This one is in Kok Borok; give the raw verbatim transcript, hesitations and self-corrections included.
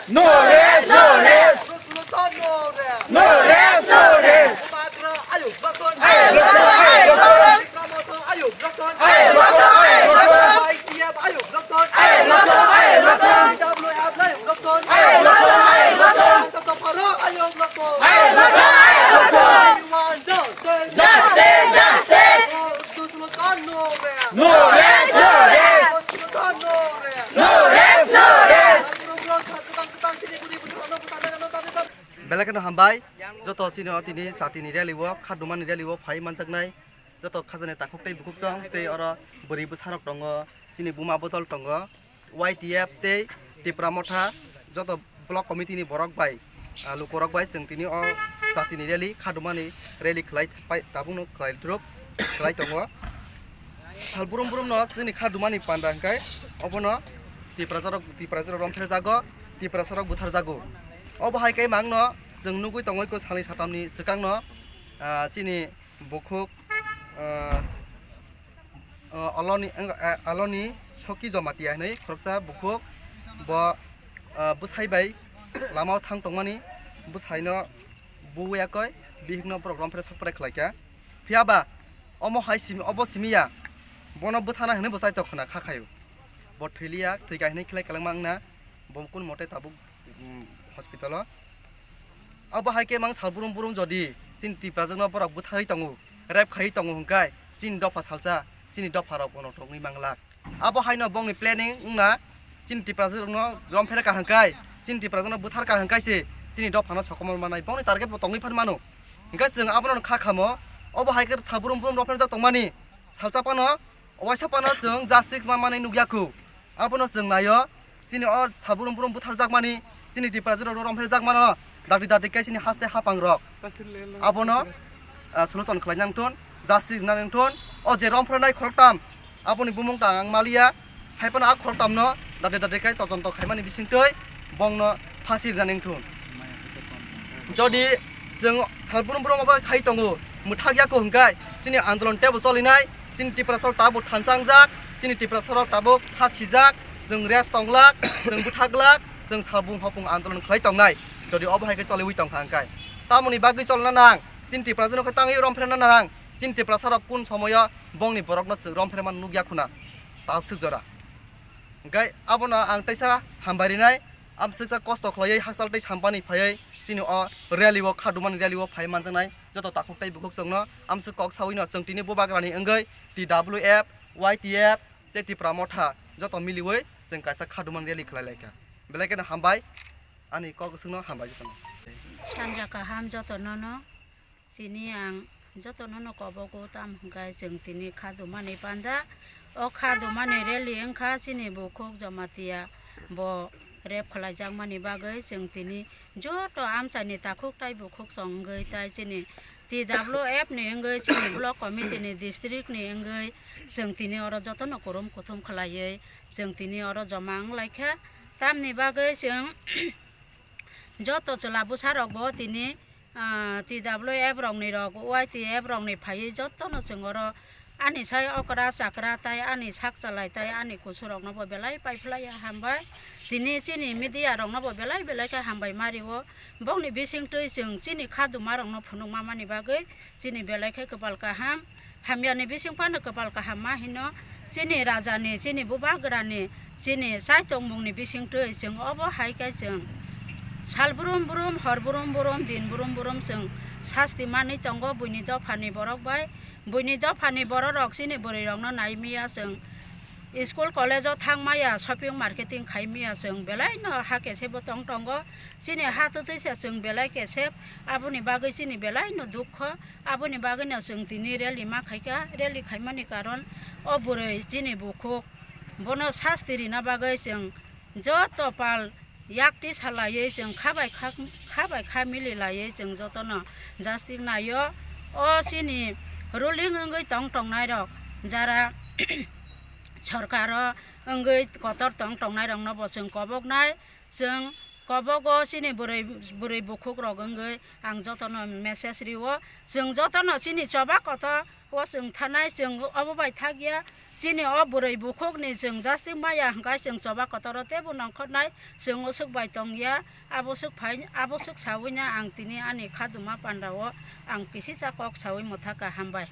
No rest, no rest. Slotan no rest. No rest, no rest. Bubagra ayuk lokton. Ayuk lokton, ayuk lokton. Bikramotha ayuk lokton. Ayuk lokton, ayuk lokton. Y T F ayuk lokton. Ayuk lokton, ayuk lokton. T W F ayuk lokton. Ayuk lokton, ayuk lokton. Joto pharok ayuk lokton. Ayuk lokton, ayuk lokton. We want justice. Justice, justice. Slotan no rest. No rest, no rest. Slotan no rest. No rest, no rest. Belai kheno hambai, joto chini o tini jatini rally o, khadumani rally o phai manjaknai, joto khajani takhuk tei bukhuk chwng tei oro bwrwi bwsarok tongo, chini buma bodol tongo, Y T F tei Tipra Motha, joto block committee ni borok bai, ah, lukurok bai chwng tini o jatini rally khadumani rally khlai pai, tabukno khlai drup khlai tongo. Sal brum brum no chini khadumani panda hwnkhe obono Tiprasarok, Tiprasarok romphre jago, Tiprasarok buthar jago. Obo hai khe mangno chwng nugwi tongwi ko salni satamni swkangno, ah, chini bukhuk, ah, ah, aloni, ah, aloni Soki Jamatia hinwi khoroksa bukhuk bo, ah, bwsai bai lama o thang tongmani, bwsaino buwi yakoi bihikno borok romphre sokprai khlaikha. Phiya ba omo hai simi, obo simi ya, bono bwthana hinwi bo chaitok khna kha khaio. Bo thwiliya, thwikha hinwi khlai kwlangma wngna, bo kun mote tabuk, mm, hospital o. Abo hai khe mang sal brum brum jodi chini Tiprajwkno borok bwtharwi tongo, rape khaiwi tongo hwnkhe chini dopha salsa, chini dopharok bono tongwi manglak. Abo haino bongni planning wngna chini Tiprajwkno romphera kaham kai, chini Tiprajwkno bwthar kaham kai se chini dophano sokomor manai, bongni target bo tongwi phan mano. Hwnkhe chwng abono kha khamo, obo hai khe sal brum brum romphera jak tongmani salsa phano, waisa phano chwng justice ma manwi nukya khu. Abono chwng naio, chini o sal brum brum bwtharjakmani, chini Tiprajwk rok romphera jakmano, dakti dakti khe chini haste haphang rok. Abono, ah, solution khlai nang thun, justice rwna nang thun. O je romphra nai khoroktham, aboni bumung ta ang maliya, hai phano a khoroktham no dakti dakti khe tojonto khaimani bisingtwi bongno phasi rwna nang thun. Jodi chwng sal brum brum obo khai tongo, mwthak ya ko hwnkhe chini andolon tebo cholinai, chini Tiprasarok tabuk thansa wngjak, chini Tiprasarok tabuk pha sijak, chwng rest tonglak, chwng bwthaklak, chwng salbung hopung andolon khlai tongnai. Jodi obo hai khe choliwi tongkha hwnkhe tamoni bagwi cholna nang, chini Tiprasarok khe tangwi romphre na nang, chini Tiprasarok kun somoyo bongni borokno chwng romphre man nukya khuna, tabuk swk jora. Hwnkhe abono ang teisa hambai rinai, amswksa kosto khlaiwi hakchal tei sampani phaiwi chini o rally o, khadumani rally o phai manjaknai joto takhuk tei bukhuk chwngno amswk kok sawino chwng tini bubagrani wngwi T W F, Y T F tei Tipra Motha joto miliwi chwng kaisa khadumani rally khlai laikha. Belai kheno hambai, ani kok swkno hambai jotono. Sanja kaham jotonono. Tini ang jotono no kobogo, tamo hwnkhe chwng tini khadumani panda. O khadumani rally wngkha chini bukhuk Jamatia bo rape khlaijakmani bagwi chwng tini joto amchaini takhuk tai bukhuk chwng wngwi tai chini T W F ni wngwi chini block committee ni district ni wngwi chwng tini oro jotono kurum kuthum khlaiwi chwng tini oro joma wnglaikha. Tamni bagwi chwng joto chwla bwsarokbo tini ah, T W F rokni rok, Y T F rokni phaiwi jotono chwng oro ani sai okra chakra tai ani sak chalai tai ani kusurokno bo belai paiphlaiya hambai. Tini chini media rokno bo belai belai khe hambai mario. Bokni bisingtwi chwng chini kha duma rokno phunukma mani bagwi chini belai khe kwpal kaham. Hamyani bising phano kwpal kaham ma hino, chini rajani, chini bubagrani, chini chai tongmungni bisingtwi chwng obo hai khe chwng sal brum brum, hor brum brum, din brum brum chwng sasti manwi tongo buini dophani borok bai. Buini dophani bororok chini bwrwirokno nai miya chwng, school college-o thang maya, shopping marketing khai miya chwng, belaino ha kesebo tong tongo. Chini ha twtwi se chwng belai kesep, aboni bagwi chini belaino dukho. Aboni bagwino chwng tini rally ma khaikha, rally khaimani karon o bwrwi chini bukhuk, bono sasti rina bagwi chwng joto pal yakti salaiwi chwng kha bai kha, kha bai kha mili laiwi chwng jotono justice naio. O chini ruling wngwi tong tongnairok jara sorkaro wngwi kotor tong tongnairokno bo chwng koboknai. Chwng kobogo chini bwrwi, bwrwi bukhukrok wngwi ang jotono message rio. Chwng jotono chini choba kotor o chwng thanai, chwng obo bai thakya. Chini o bwrwi bukhukni chwng jastik maya hwnkhe chwng choba kotoro teibo nongkhornai, chwng usuk bai tongya, abusuk phai, abusuk sawino ang tini ani khajuma pandao ang kisisa kok sawi mwthaka, hambai.